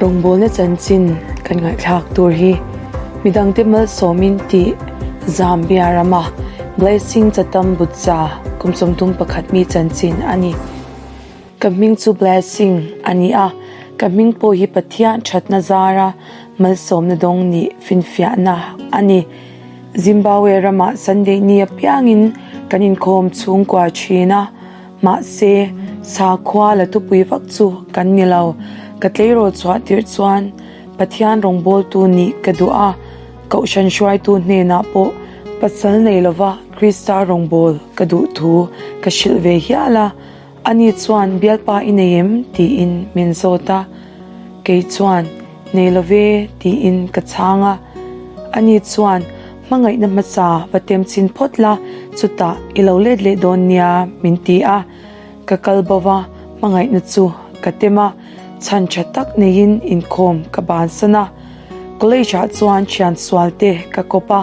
Rawngbawlna chanchin kan ngaihthlak tur hi midangte malsawmin tih Zambia rama Blessing Chatambudza kum 31 mi chanchin a ni. Ka hming chu Blessing a ni a, ka hming pawh hi Pathian thatna zara malsawmna dawng nih finfiahna a ni. Zimbabwe ramah Sunday ni apiangin kan inkhawm chhungkua thin a, mahse sakhua la thupui vak chu kan ni lo. Ka tleirawl chhuah tirh chuan Pathian rawngbawltu nih ka duh a, Kohhran hruaitu hnenah pawh pasal nei lova Krista rawngbâwl ka duh thu ka hrilh ve hial a, ani chuan bialpa i nei em? tiin min zawt a, kei chuan nei lo ve tiin ka chhang a, ani chuan hmangaihna hmasa va tem chin phawt la, chutah i lo let leh dawn nia min ti a, ka kal bo va, hmangaihna chu ka tem a, chhan tha tak neiin inkhawm ka bansan a. College ah chuan thian sual te ka kawp a,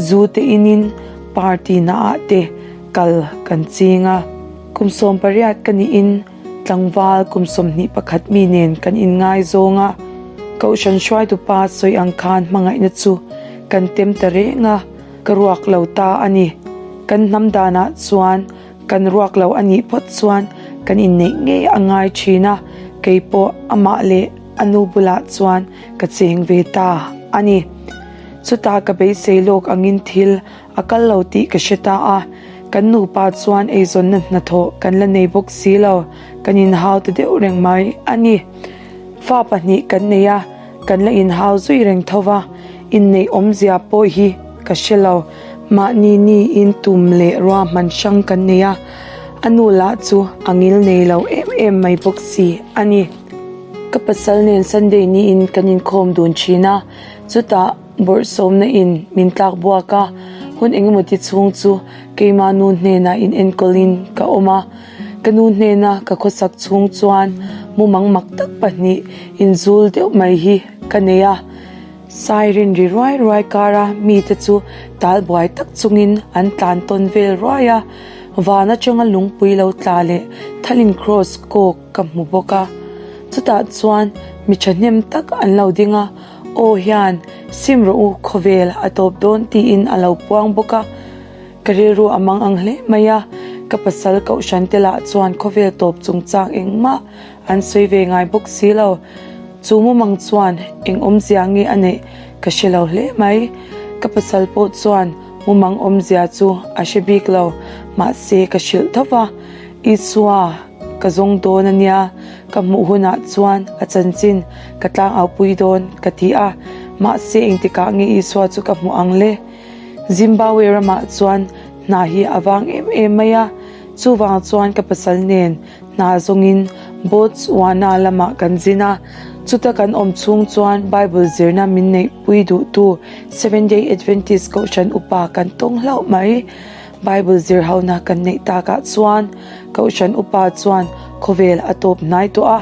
zu te inin party na ah te kal kan ching a. Kum 18 ka niin tlangval kum 21 mi nen kan inngaizawng a, Kohhran hruaitu pa sawi ang khan hmangaihna chu kan tem ta reng a, ka ruak lo ta a ni. Kan hnam danah chuan kan ruak lo a nih phawt chuan kan inneih ngei a ngai thin a, keipawh amah leh A nu bulah chuan ka cheng ve ta a ni. Chutah ka beisei lawk angin thil a kal lo tih ka hre ta a, kan nupa chuan eizawnna hnathawh kan la nei bawk si lo, kan inhau ta deuh reng mai a ni. Fa pahnih kan nei a, kan la inhau zui reng tho va, inneih awmzia pawh hi ka hre lo. Mahni niin tum leh ruahman hrang kan nei a, a nu lah chu a ngil nei lo em em mai bawk si a ni. Ka pasal nen Sunday niin kan inkhawm dun thin a, chutah bawrhsawmna in min tlak buak a, hun engemaw ti chhung chu keimah nu hnenah in enkawlin ka awm a. Ka nu hnena ka khawsak chhung chuan mumang mak tak pahnih inzul deuh mai hi ka nei a. Siren ri ruai ruai kara mite chu tal buai tak chungin an tlan tawn vel ruai a, van atanga lungpui lo tla leh thalin cross kawk ka hmu bawk a. Chutah chuan mi thahnem tak an lo ding a, Aw hian sim rawh u khawvel a tawp dawn tiin a lo puang bawk a. Ka rilru a mang ang hle mai a, ka pasal kohhran te lah chuan khawvel tawp chungchang engmah an sawi ve ngai bawk si lo. Chu mumang chuan eng awmzia nge a neih ka hre lo hle mai. Ka pasal pawh chuan mumang awmzia chu a hre bik lo, mahse ka hrilh tho va, Isua ka zawng dawn a nia, ka hmuh hunah chuan a chanchin ka tlangaupui dawn ka ti a, mahse engtikah nge Isua chu ka hmuh ang le? Zimbabwe ramah chuan hna hi a vang em em mai a, chuvang chuan ka pasal nen hna zawngin Botswana lamah kan zin a, chuta kan awm chhung chuan Bible zirna min neihpui duhtu Seventh Day Adventist Kohhran upa kan tawng hlauh mai. Bible zir hona kan neih takah chuan Kohhran upa chuan khawvel a tawp hnai tawh a,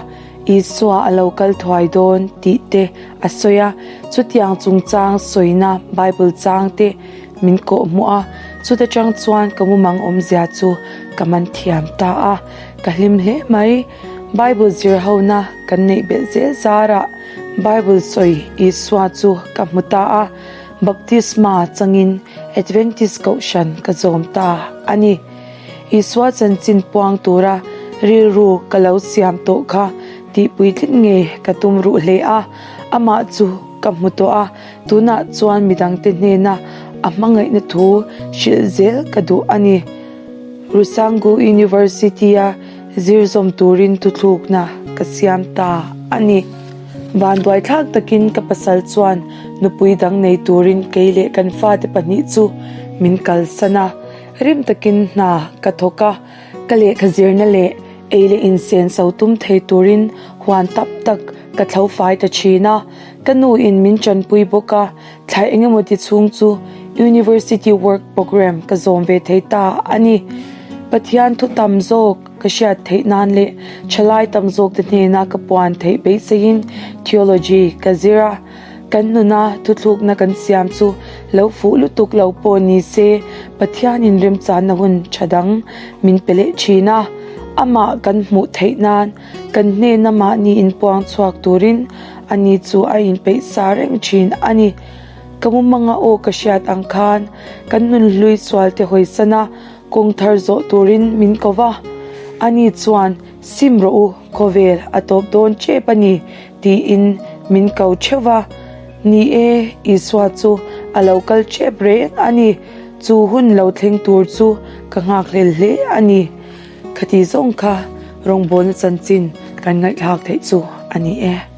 Isua a lo kal thuai dawn tih te a sawi a, chutiang chungchang sawina Bible chang te min kawh hmuh a, chuta tang chuan ka mumang awmzia chu ka man thiam ta a, ka hlim hle mai. Bible zir hona kan neih belh zel zarah Bible sawi Isua chu ka hmu ta a, Baptisma changin Adventist Kohhran ka zawm ta a ni. Isua chanchin puang tura rilru ka lo siam tawh kha tihpuitlin nge ka tum ruh hle a, amah chu ka hmu tawh a, tunah chuan midangte hnena a hmangaihna thu hrilh zel ka duh a ni. Rusangu University-a zir zawm turin thuthlukna ka siam ta a ni. Vanduaithlak takin ka pasal chuan nupui dang nei turin kei leh kan fate pahnih chu min kalsan a. Rim takin hna ka thawk a, ka lehkha zirna leh ei leh insen so tum thei turin huan tam tak ka thlo fai ta thin a. Ka nu in min tanpui bawk a, thla engemaw ti chhung chu University work programme ka zawm ve thei ta a ni. Pathian thu tam zawk ka hriat theih nan leh thalai tam zawk te hnena ka puan theih beiseiin Theology ka zir a. Kan nuna thuthlukna kan siam chu lo fuh lutuk lo pawh ni se, Pathianin remchanna hun tha dang min pe leh thin a. Amah kan hmuh theih nan kan hnena mahni inpuang chhuak turin Ani chu a inpeih sa reng thin a ni. Ka mumanga aw ka hriat ang khan kan nunhlui sualte hawisan a, kawng thar zawh turin min ko va. Ani chuan, Sim rawh u, khawvel a tawp dawn tep a ni, tiin min ko theuh va. Ni e, Isua chu a lo kal tep reng a ni. Chu hun lo thleng tur chu ka nghakhlel hle a ni. Khati zawng kha rawngbawlna chanchin kan ngaihthlak theih chu a ni e.